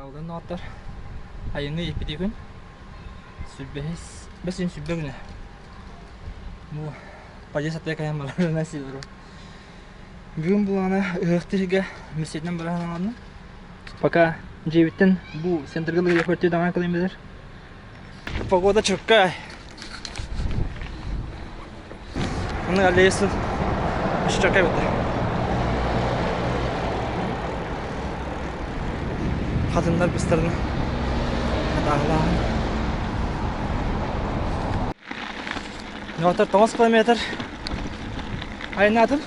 Дорооболорун доҕоттор. Айыҥҥы ииппити күн. Сүрбэһис, бэс сүрбэ күнэ. Бу подъезд аттыгар кэлэн барарынан сиэлэрим. Бүгүн булаана ыһыах тиһигэ миссиятынан баран аҕаллым. Пока дьиэбиттэн бу центрга лыгыйа көртүү даҕаны километр. Погода чөккөй. Маннык аллеясын чөккөй битте. Хатыннар быстарына хатааһылааһын. Ньоотор 9 километр айаннаатым.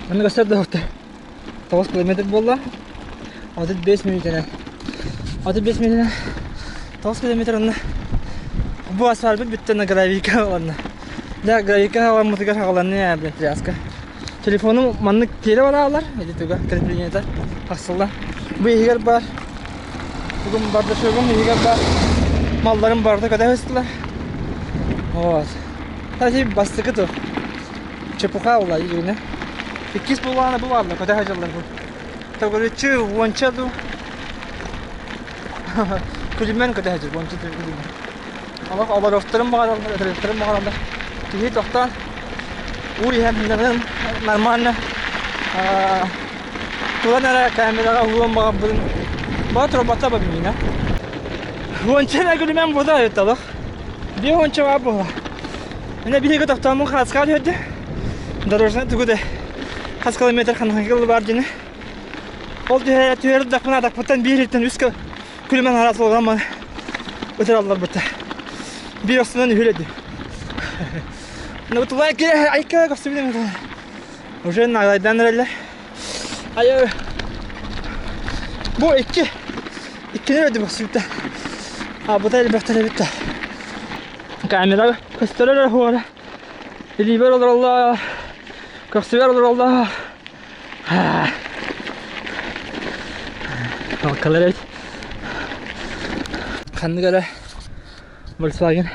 Маннык өссө да 9 километр буолла. 35 мүнүүтэнэн. 35 мүнүүтэнэн 9 километр онно бу асфальпыт бүттэ на гравийка ыланна. Да гравийка аламмытыгар хаҕаланны ээ блин тряска. Телефонум маннык тиэрэ бараалар, ити туга креплениета тахсылла. Бу иһигэр бар тугум бардашогум иһигэр бар малларым барыта көтө сыстылар. Вот. Таси бастакы ту. Чепуха була иһигинэ. Иккис булаана бу баалла көтө сылдьаллар бу. Төгүрүччү уонча дуу күлүмэн көтө сылдьар уонча күлүмэн. Олох олоруохтарын баҕараллар, ытырыахтарын баҕараллар. Киһи тохтоон уу иһэн нормально туран эрэ камераҕа уһуон баҕарбытын баҕа турбата ба миинэ. Уонча эрэ күлүмэн буолар эбит олох. Биир уонча баар буолла. Мин биһиги тохтооммун хааска түһэрдэ. Дорожный тугу да хас километр ханахыгыл бар дьини. Ол түһэр түһэрдэхпинэ атахпыттан биир иттэн үс күлүмэн араас олорон ытыраллар бутта. Биир астынан үһүлэди. Ну тулай ки айка көстүбүт Уже наглайдан эрэллэр. Айы бу икки иккини өйдөм көстүбүттэ. А бута элбэхтэр эбит да. Камера көстөрөр хуора. Илиибэр олороллор. Көхсүбэр олороллор. Алкалар эбит. Ханнык эрэ Volkswagen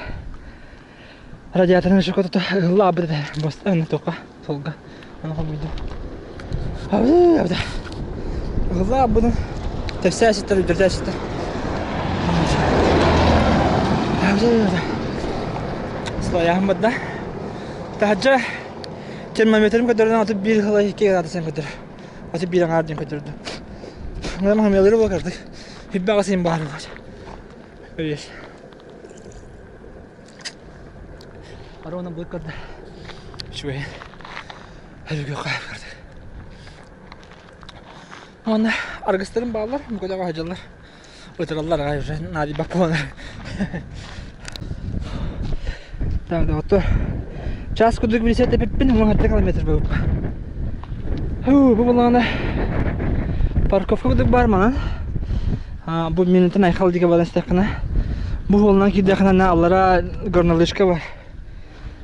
радиаторын ышык тута ыһыллаабыт этэ. Боста туохха суолга. Ону хомуйдум. Ыһыллаабытын тэпсээ ситтэр, үрдэртээ ситтэр. Слояһым бадда. Таһырдьа термометрим көрдөрөн 31 ыла 2 градусын көрдөр. 31 аҥаар диэн көрдөрдө. Мына хамыялары була кырдык. Хиббэҕэ син баар буолар. Өйөс. Арона былык көрдө. Үчүгэй. Өрүгү хаап көрдө. Уонна аргыстарым бааллар, мүкөлөҕө сылдьаллар. Ытыраллар аҕай уже наадыйбат буолан. Так, доҕоттор. Час курдук билисэ тэпиппин, 17 километр буолбут. Бу булаҕына парковка курдук бар манан. Бу минутын Айхал диэки баран истэххинэ, бу суолунан киирдэххинэ аллара горнолыжка бар.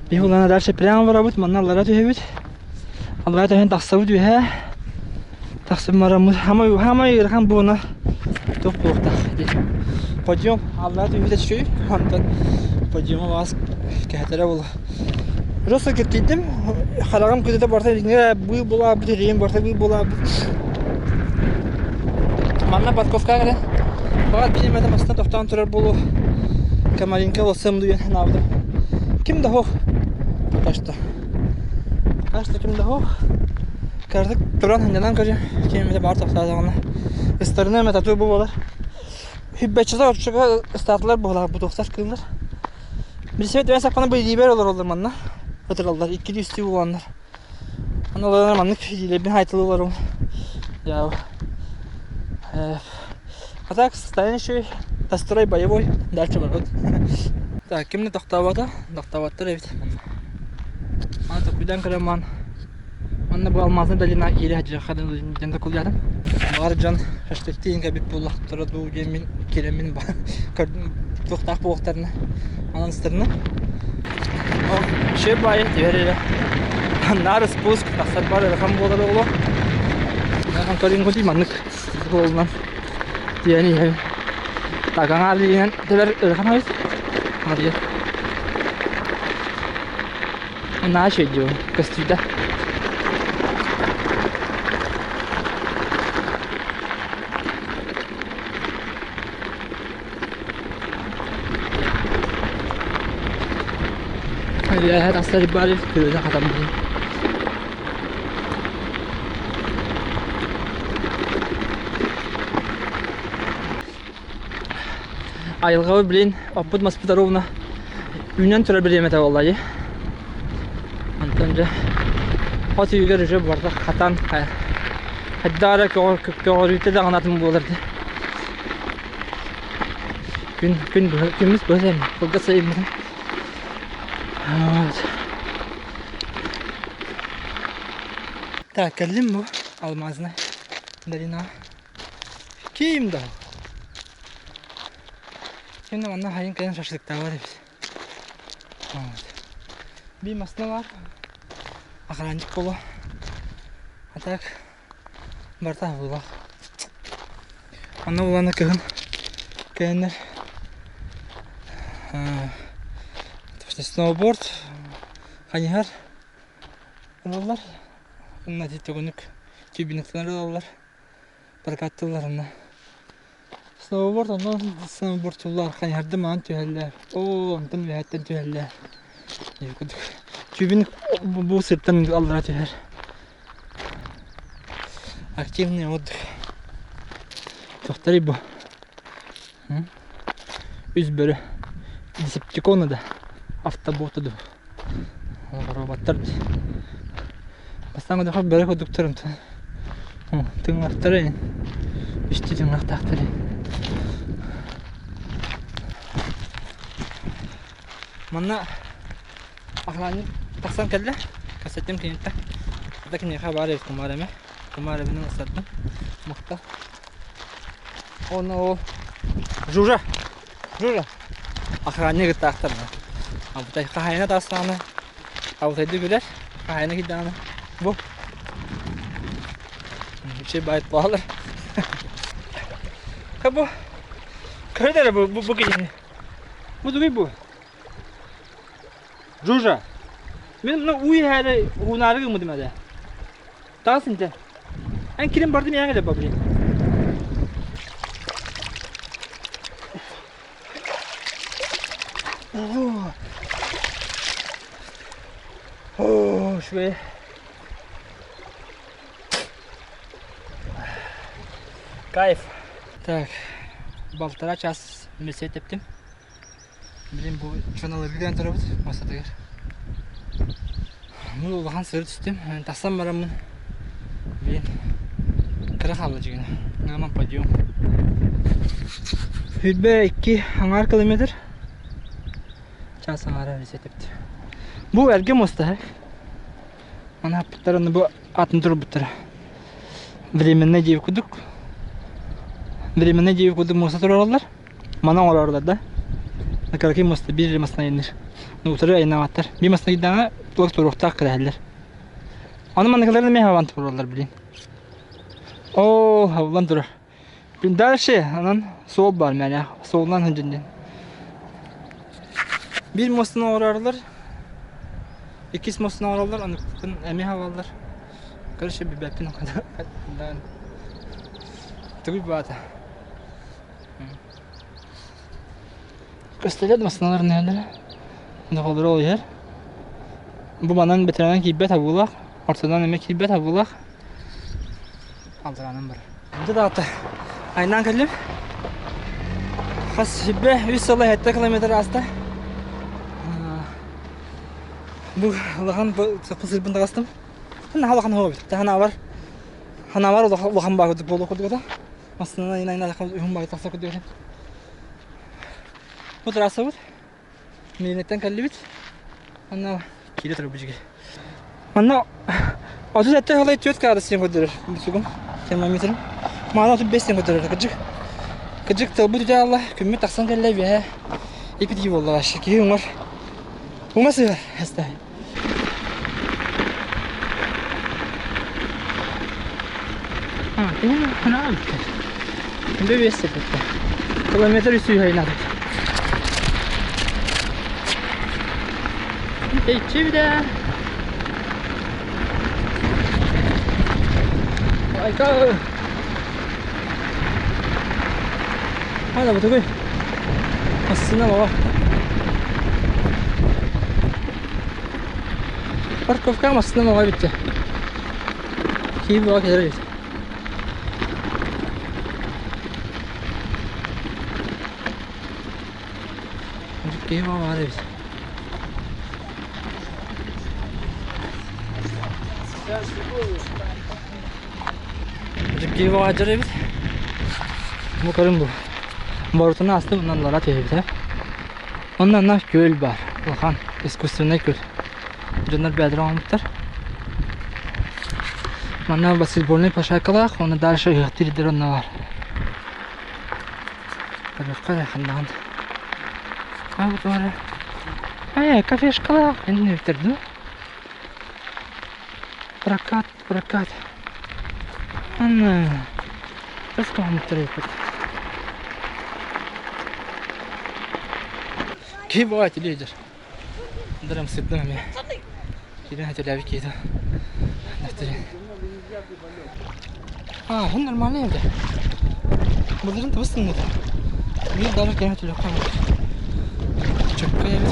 Биһи улаана дальше прямо барабыт, манна аллара түһэбит. Аллара түһэн тахсабыт үөһэ. Тахсып бараммыт. Хамай хамай ыарахан буона туох буолуохтаах дии. Подъем аллара түһүүтэ үчүгэй. Онтон подъема баас кэһэтэрэ буолла. Просто киртийдим. Хараҕым күтүтэ барыта илиҥҥэ быыл булаабыт, илиим барыта быыл булаабыт. Манна парковкаҕа кэлэн баҕар биир эмэтэ массыына тохтоон турар буолуо. Комаринка ылсыам дуу диэн санаабытым. Ким да суох. Пока что. Пока что ким да суох. Кыратык туран сынньанан көрүөм. Ким эмэтэ баар тохтоотоҕуна. Ыстарына эмэ тату бу буолар. Хүббэччилэр орчуга ыстаатылар буолар бутуохтар кыыллар. Билсибэт бэйэ саппана бу илиибэр олороллор манна. Ытыраллар иккилии-үстүү буоланнар. Аны олорон маннык илиилэрбин хаайтылыы олоробун. Дьаабы. А так состояние үчүгэй. Настрой боевой. Дальше барбыт. Так, ким да тохтообото? Тохтооботтор эбит. Аны токуйдан көрөн ман Манна бу алмазный долина киирэ сылдьыахха диэн токулуйаатым. Баҕар дьон шашлыктыы кэлбит буоллахтара дуу диэн мин киирэммин көрдүм туохтаах буолуохтарына онон ыстарына. Үчүгэй баайы түһэр эрэ. Наар спуск тахсар бар ыарахан буолар оҕолор. Көрүҥ кутуй маннык суолунан тиийэн иһэбин. Так аҥаар илиинэн тэбэр ыарахан эбит. Мария. Наша идем, көстүүтэ. Үөһэ тахсар баар күрүөнү хатаммытын. Айылҕабыт билин оппут маспыт ровно үүнэн турар бириэмэтэ буолла дии. Онтон дьэ от үйүгэр уже барыта хатан хайдах эрэ көҕөрүүтэ даҕаны атын буолар дии. Күн күн быһа күммүт быһа кылгас сайыммытын. Вот. Так, кэллим бу Алмазная долина. Ким да? Ким да манна хайын кэлэн шашлыктаабат эбит. Вот. Биир массыына баар. Охранник буолуо. А так барыта абылаах. Онно булана кыһын кэлэннэр сноуборд хайыһар ылаллар. Онно ити төгүнүк тюбингтанар ылаллар. Прокаттыыллар онно. Сноуборд онно сноубордтууллар хайыһарды маан түһэллэр. Оо, онтон үөһэттэн түһэллэр. Тюбинг бу сиртэн аллара түһэр. Активный отдых. Тохтарый бу. Үс бөрө. Десептиконы да. Автоботы да. Роботтар. Бастаан көрдөххө бөрө курдуктар онтон. Тыҥырахтара үстүү тыҥырахтаахтар. Манна охранник тахсан кэллэ. Кэпсэттим киниттэн. Хата киниэхэ баар эбит кумаар эмэ. Кумаар эбинэн ылсардым. Махтал. Онно ол Жужа! Жужа! Охранник ыттаахтар. Абытай хаһайына таастаҕына абытайды билэр. Хаһайына киирдэҕинэ бу Үчүгэй баайт буолар. Бу көрөр эрэ бу бу киһини. Бу тугуй бу? Жужа. Мин мына уу иһээри уунаары гыммытым этэ. Таҕыс интэ. Эн кирин бардым иһэн кэлэ бабри. Оо. Оо, үчүгэй. Кайф. Так, балтараа час мессиэ тэптим. Билин бу чаналарга кэлэн турабыт муостатыгар. Бу улахан сыры түстүм. Тахсан бараммын билин кыра хаалла дьигинэ. Нааман подъем. 22 аҥаар километр. Час аҥаара эпти. Бу эргэ муоста. Аны аппыттар аны бу атын турбуттара. Временный диэбит курдук. Временный диэбит курдук муоста турараллар. Маны оҥорорулар да. Кыракый муоста биир эрэ массыына айанныыр. Утары айаннаабаттар. Биир массыына киирдэҕинэ туох туруохтаах кэрэһэллэр. Аны манныкыларын эмиэ хабан тураллар блин. Оо, хабыллан турар. Дальше анан суол баар мээнэ. Суолунан сылдьын диэн. Биир муостаны оҥорорулар. Иккис муостаны оҥороллор, аныкытын эмиэ хабаллар. Короче, билбэппин. Тугуй баата. Көстөлөр массыыналар нээлэрэ. Доҕолоро ол иһэр. Бу манан бэтэрээнэн киирбэт абыылаах, ортонон эмиэ киирбэт абыылаах. Алдыраанан барар. Дьэ даҕата айнаан кэллим. Хас сүүрбэ үс сыла сэттэ километр ааста. Бу улахан сырбын таҕыстым. Наһаа улахан оһох эбит. Ханаабар ханаабар улахан баар курдук буолуох курдук этэ. Массыынанан айнаатахха уһун баҕайы тахсар курдук этэ. Бу трассабыт. Миинэттэн кэллибит. Онно киирэ турар бу дьигэ. Манна 37 халай 4 градус диэн көрдөрөр сугум термометрым. Маана 35 диэн көрдөрөр кырдьык. Кырдьык тылбыт үтэ алла күммүт тахсан кэллэ үөһэ ипитии буолла вообще киһи уҥар уҥа сыһар эстэһи. Километр үсүүһэ надо. Тэйчи да. Айка. Ана бу тугуй? Массыына баба. Парковка массыына оҕо эбит дьэ. Киһи бөҕө кэлэр эбит. Киһи бөҕө баар эбит. Киһи бөҕө сылдьар эбит. Бу көрүҥ бу. Борутуна астым онон лара түһэбит. Онно онно күөл баар. Улахан искусственнай күөл. Дьоннор бэйэлэрэ оҥорбуттар. Манна баскетбольнай площадкалаах, уонна дальше ыһыахтыыр ирдэр онно баар. Көрүөххэ эрэ ханнаҕын. А бу туора. Ээ, кафешкалаах иннин эбиттэр дуу? Прокат, прокат. Анна, тас туһаммыттар эбиппит. Киһи баҕа телевизор. Дарам сырдым эмиэ. Киирэн хатылаабыт киһи Аа, һин нормальный эбит. Былырын табыс тымныыта. Биир даже киһи хатылыахха Чөккө эбит.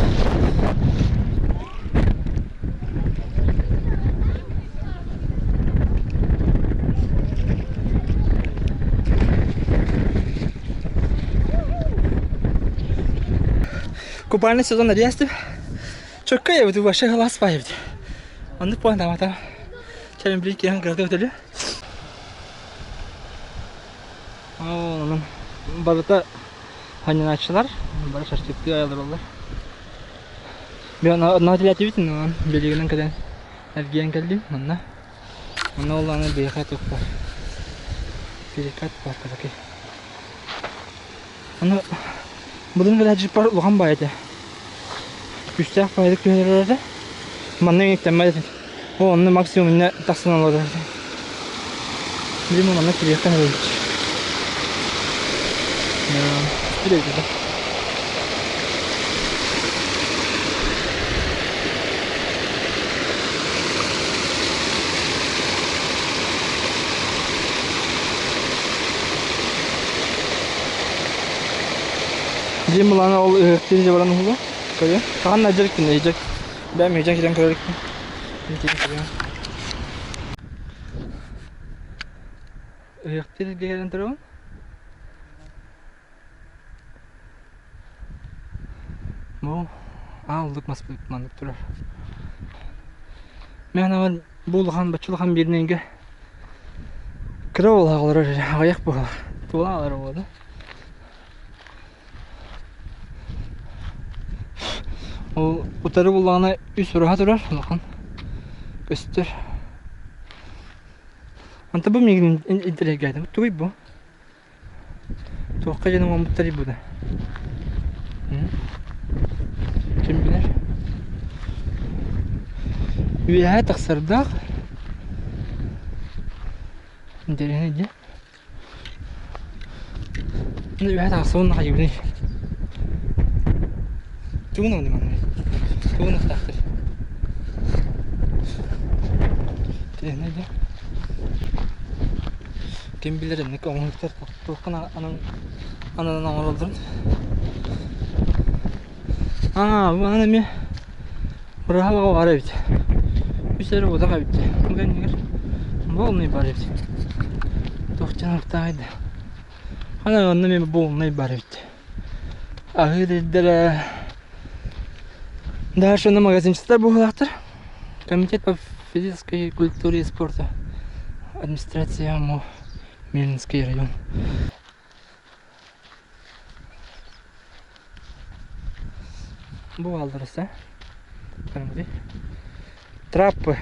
Купальный сезон арестив. Чөккө эбит, вообще глаз эбит. Оннук буолан тамата. Чэрин били киһин кыраты өтөлү. Онон барыта ханьынааччылар, бары шашлыктыы аялар Мен онно тилэтибит, онон билигинэн кэлэн эргийэн кэллим манна. Онно оллааны биһиэхэ туох бар. Перекат бар казаки. Аны былырыын кэлээччиппэр улахан баай этэ. Күүстээх баайдык түһэрэр этэ. Манна иҥиктэммэт этим. Ол онно максимум иннэ тахсан олорор этим. Билим манна кириэххэ эбит. Билэбит этэ. Дьиэм былаана ол ыһыахтыыр дьэ баран уһуга. Көрүө. Хаһан да дьарыктын ыйдьак. Бэйэм ыйдьан киирэн көрөрүкпүн. Ыһыахтыыр илгэ кэлэн турабын. Бу ааллык мас маннык турар. Мен анаан бу улахан бачча улахан биирнэйгэ кыра уолаах олорор эрэ аҕыйах буолар. Туолан олорор буолла. Ол утары буллаҕына үс ураһа турар улахан көстөр. Онто бу миигин интэриэһиргээтим. Тугуй бу? Туохха диэн оҥорбуттарый бу да? Ким билэр? Үөһээ тахсардаах. Интэриэһинэй дии. Үөһээ тахсыбын хайыыбыный? Тугун оҥордум манна? Тугун охтоохтор? Интэриэһинэй дии. Ким билэр инник оҥоһуктар туоххун анан ананан оҥороллорун. Аа, бу манан эмиэ быраһалаҕа баар эбит. Үс эрэ бодох эбит дии. Бу кэннигэр буолнай бар эбит. Туох дьаныктааҕый да. Хана онно эмиэ буолнай бар эбит. Аһыыр ирдэрэ Дальше на магазинчиктар буолаахтар. Комитет по физической культуре и спорту. Администрация МО Мирнинский район. Бу алдырыса. Траппы.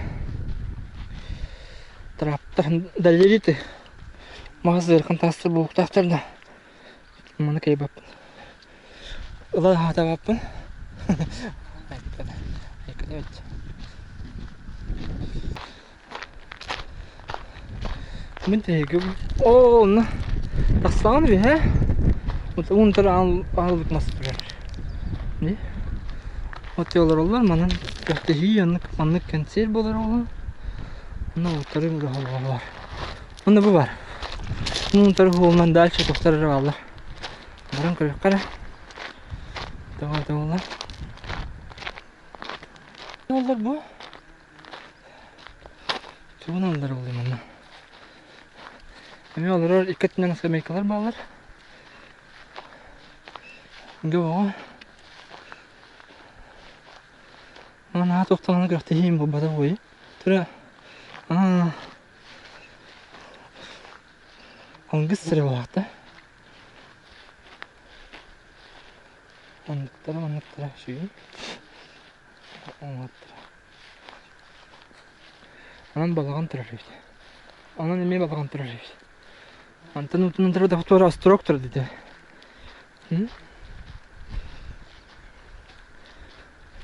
Траптар долериты. Мағыз тастыр буктахтар да. Маны кыайбаппын. Ыла сатаабаппын. Мин тэһиги оо онно тахсаҕын эбит ээ уунтар аалбыт мас турар дии от олороллор манан күрэхтэһии оннук маннык кэнсиэр буолар оҕолор онно уоттары баар Онно бу баар. Уунтар уһуолунан дальше тохтор эрэ бааллар. Баран көрүөххэ эрэ. Тоҕо тоҕолор. Олор бу. Тугун аллар буолуй манна? Эмиэ олорор икки өттүнэн скамейкалар бааллар. Гоҕо. Наһаа туохтаҕына күрэхтэһиим буолбата буолуой. Тура аа алгыс сирэ буолаахта. Оннуктара оннуктара үчүгэй. Оҥоттара. Онон балаҕан турар эбит. Онон эмиэ балаҕан турар эбит. Онтон утунан турар туора острог турар дии.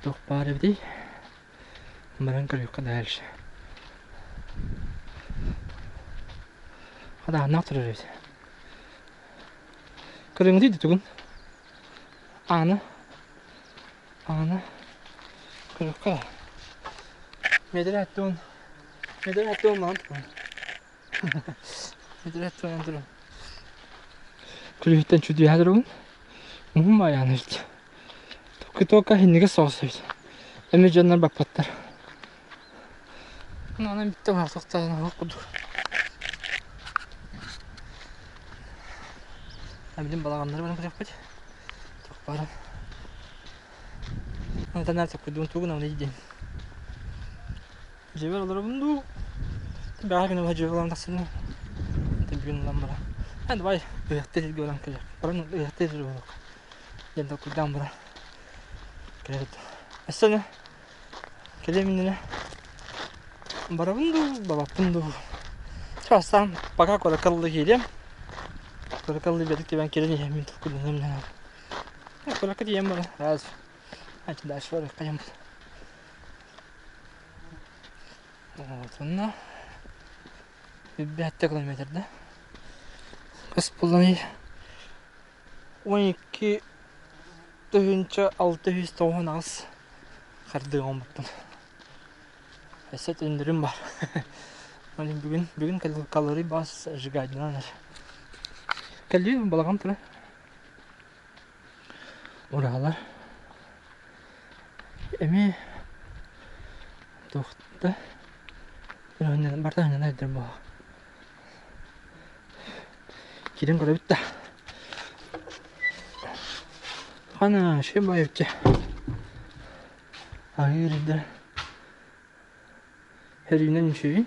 Туох баар эбитий? Баран көрүөххэ дальше. Хадааннаах турар эбит. Көрүҥүтүй да тугун? Аана. Аана. Көрүөххэ. Метр аттуун. Метр аттуун маан турун. Метр аттуун турун. Күлүһүттэн чудуйа турабын. Уһун айаан эбит. Тока хиннигэ соҕус эбит. Эми дьоннор баппаттар. Онон бүттэ баҕар оһох курдук. Билим балаҕаннары баран көрүөхпүт. Туох баара. Онтон соккуйдуун тугун оны диэн. Дьиэбэр олоробун дуу. Бэҕэһээ күнү быһа дьиэбэр олорон тахсыбытым. Бүгүн ылан баран. Э, давай ыһыахтыы сиргэ баран кэлиэх. Баран ыһыахтыы сиргэ барыах. Диэн толкуйдаан баран. Кэлэбит. Өссө Кэлиэм иннинэ барабын дуу, бабаппын дуу. Чаастаан пока куоракка ылла киириэм. Куоракка ылла биэрдик тибэн киирэн иһэммин толкуйданыам наада. Куоракка тиийэн баран раз ача дальше барыахха диэн Вот онно 105 километр да. Хас булланый 12 698 хардыы оҥорбуппун. Өссө төннөрүм баар. Ол иһин бүгүн бүгүн калорий баас сжигательнан эрэр. Кэллибит балаҕан тура. Ураһалар. Эмиэ туох да барыта өҥнөнө сылдьар буолуо. Киирэн көрөбүт да. Хана ши байыпчы. Аһыыр да. Хөрүүнэн үчүгэй.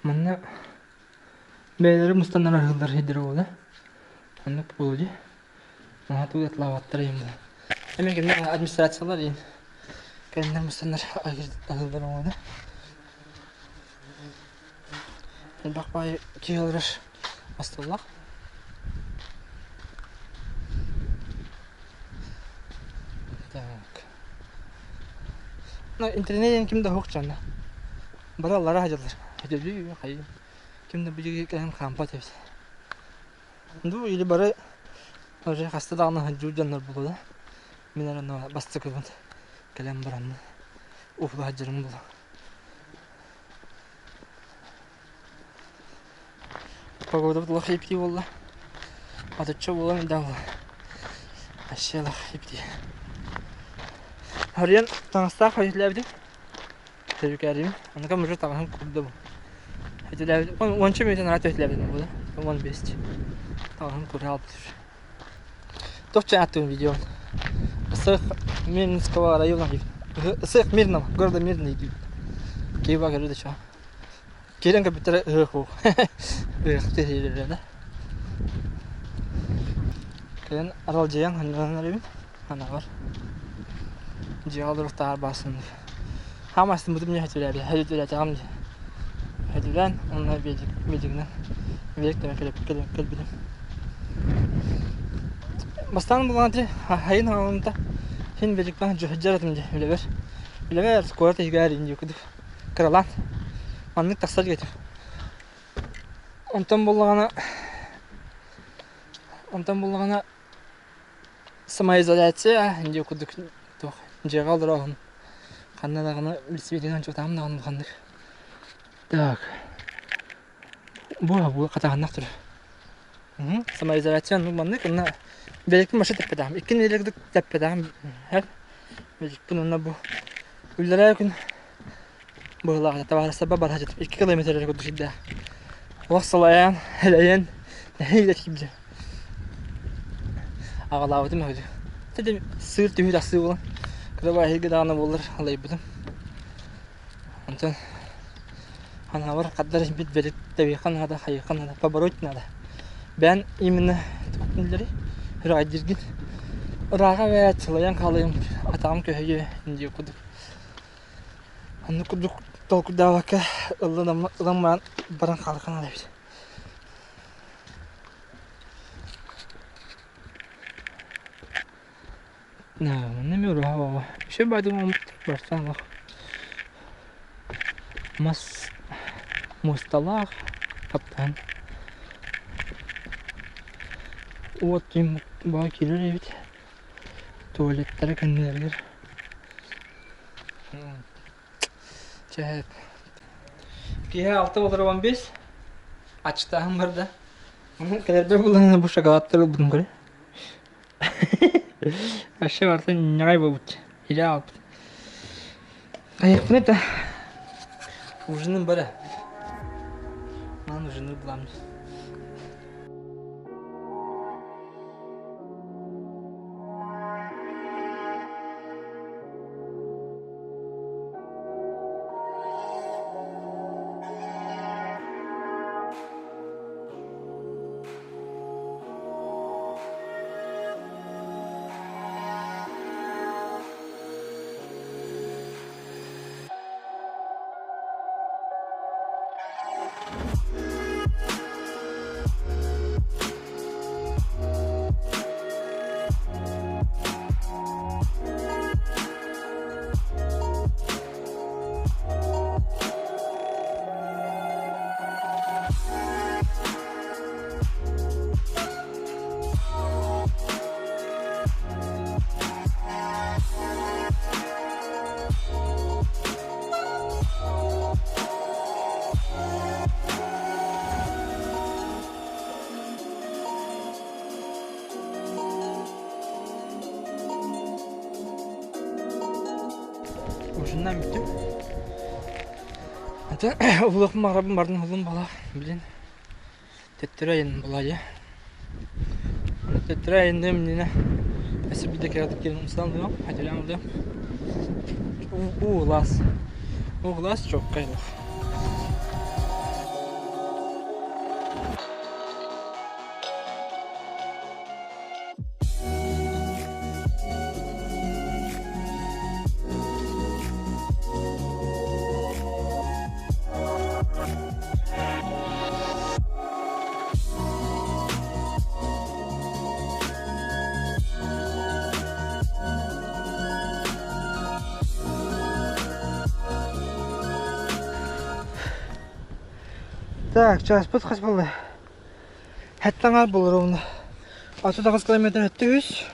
Манна бэйэлэрэ мустаннар аһыыллар сирдэрэ буолла. Оннук буолуо дии. Наһаа тугу атлаабаттар иһин буолла. Эмиэ кэннэ администрациялар иһин кэннэ мустаннар аһыыллар оҥоно. Элбэх баайы киһи олорор остуоллаах. Так. Ну, интернет диэн ким да суох дьоно. Бары аллара сылдьаллар. Өтөлүү, хайыы. Ким да билиги кэлэн хаампат эбит. Ду или бары уже хаста даҕаны сылдьыбыт дьоннор буолуо да. Мин эрэ онно бастакыбын кэлэн бараммын уһула сылдьарым буолуо. Погодабыт олох ипти буолла. Отучча буолан да буолла. Вообще олох ипти. Харыйан таҥастаах хайытылаабытым. Төрүкээрим. Аныга мужу таҥаһым курда бу. Хайытылаабытым. Уонча мүнүүтэ наһаа төһүтэлээбитим буолла. 15. Таҥаһым курда албыт. Тохча аттым видео. Сых Мирнинского района. Сых Мирного, города Мирный дейт. Киева көрү да чо. Киирэн көрбүттэрэ ыһыах уу. Ыһыах тэһиилэрэ да. Кэлэн аралдьыйан ханнанан эрэбин. Анаҕар. Дьиэҕэ олоруохтааҕар баасыннар. Хаам астыммытым дьэ сөтүөлээбит. Сөтүөлээтэҕим дии. Сөтүөлээн уонна биэдик биэдигинэн биэдик тэмэ кэлбитим. Бастаан булаан ити хайын хаалымта син биэдикпэн дьыһыдьар этим дии үлэбэр. Үлэбэр куорат иһигэр индии кудук кыралаан маннык тахсар этим. Онтон буллаҕына онтон буллаҕына самоизоляция дии курдук туох дьиэҕэ олороһун ханна даҕаны билсибитинэн чугатаам даҕаны улаханнык. Так бу хатаһыннах турар. Самоизоляция ну маннык онно бэйэкпин вообще тэппэтэҕим. Икки нэдиэлэ курдук тэппэтэҕим. Медикпин уонна бу үллэрээ күн быһыылаах табаарыстарбар бара сылдьыбытым 2 километр эрэ курдук сирдээх. Олох салайан, элэйэн, нэһиилэ киирдим. Аҕалаабытым үһү. Дьэ сыыр түһүү тахсыы буолан, кыра эһиги даҕаны буоллар алайбытым. Онтон Анаабар хаддар испит бэрит тэбиэххэ наада, хайыахха наада, побороть надо. Бэйэн именно туохтун үрэҕэйдииргин ырааҕа эбээт сылайан хаалыам, атаҕым көһүйүө диир курдук. Оннук курдук толкуйдаабакка ыллан ылан баран баран хаалыахха наада эбит. Манна эмиэ уруһа буолла. Үчүгэй баайдык оҥорбут барсан олох мас муосталаах хаптаһын уот баа киирэр эбит туалеттара кэннилэригэр Чэ киэһэ 6:35 аччыктааһын барда. Кэлэрбэр булан бу шоколадтары ылбытым көрө. Вообще барыта ньаҕай буолбут. Илэ аҕалбыт. Айахпын это ужиным бара. Ман ужины булам. Ужиннаан бүттүм. Ата улуохпун баҕарабын бардын уһуллум баҕалаах билин төттөрү айан булаайа. Төттөрү айанныам иннинэ өссө биирдэ кыратык киирэн умсаан ылыам, хатылаан ылыам. Уу ылаас. Уу ылаас чуоккай олох. Так, чааспыт хас буолла? Хэттэ аҥаар буолар уонна 38 километр 700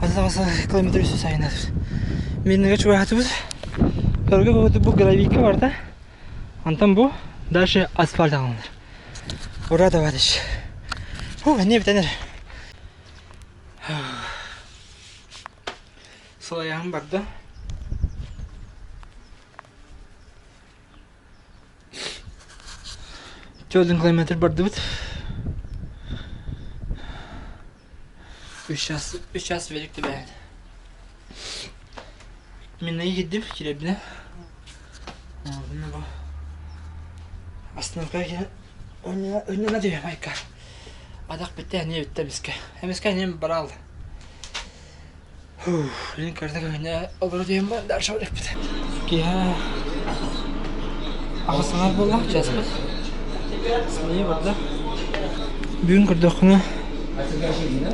38 километр үсүс айаннатыбыт. Мииннэгэ чугаһаатыбыт. Көргө көҕүтү бу гравийка барда. Онтон бу дальше асфальт аҕалынар. Ура, товарищ. Фу, эмиэ бүтэн эрэ. Сылайаһым барда. Төрдүн километр бардыбыт. Үс час велик түбэһэн. Миннэги киирдим, киирэбинэ. Бу остановка киирэн өннөнө түһүөм айка. Атах бүттэ, эмиэ бүттэ эмискэ. Эмискэ эмиэ бараал. Блин, карта көһүнэ олоро түһэн баран дальше барыахпыт. Киэһэ 8 аҥаар буолла, чааспыт. Сымыйа барда. Бүгүн көрдөххүнэ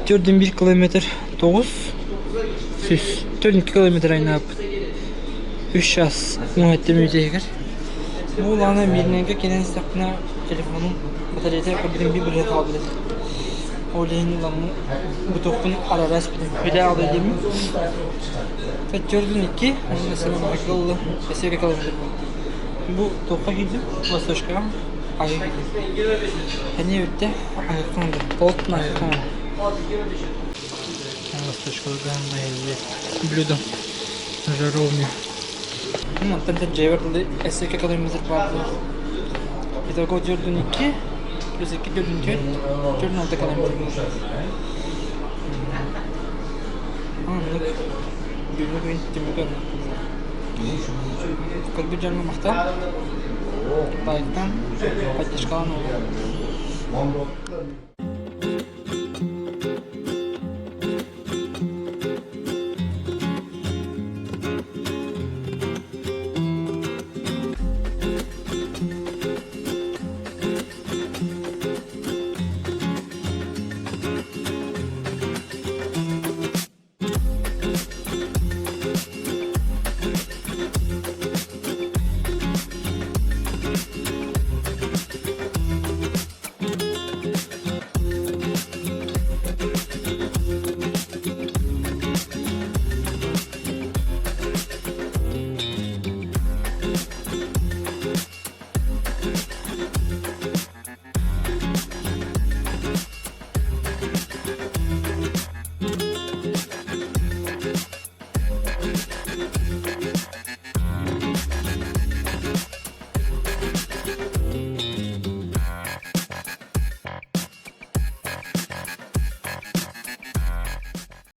4,1 километр 900 4,2 километр айнаабыт. 3 час 17 мүнөт иһигэр. Бу улаана Миирнэйгэ кэлэн истэхпинэ телефонум батареята көрбүтүм биир бырыһыан хаалбыт этэ. Ол иһин ыламмын бутуохпун арара испитим. Бүтэ аҕалыы диэммин. 4,2 уонна сылын ылла. Өссө километр Бу туохха киирдим? Восточкаҕа аһыы киирдим. Эмиэ бүттэ. Аһыахха наада. Толуктун аһыахха наада. восточкаларга блюдо жаровня. Мантан дьиэбэр дылы өссө 2 километр баар буолар. Итого 42 плюс 2 44, 46 километр буолар. Оннук бүгүҥҥү күн түмүгэ оннук буолла. Көрбүт дьоҥҥо махтал. Лайктан, поддержкалаан олорун.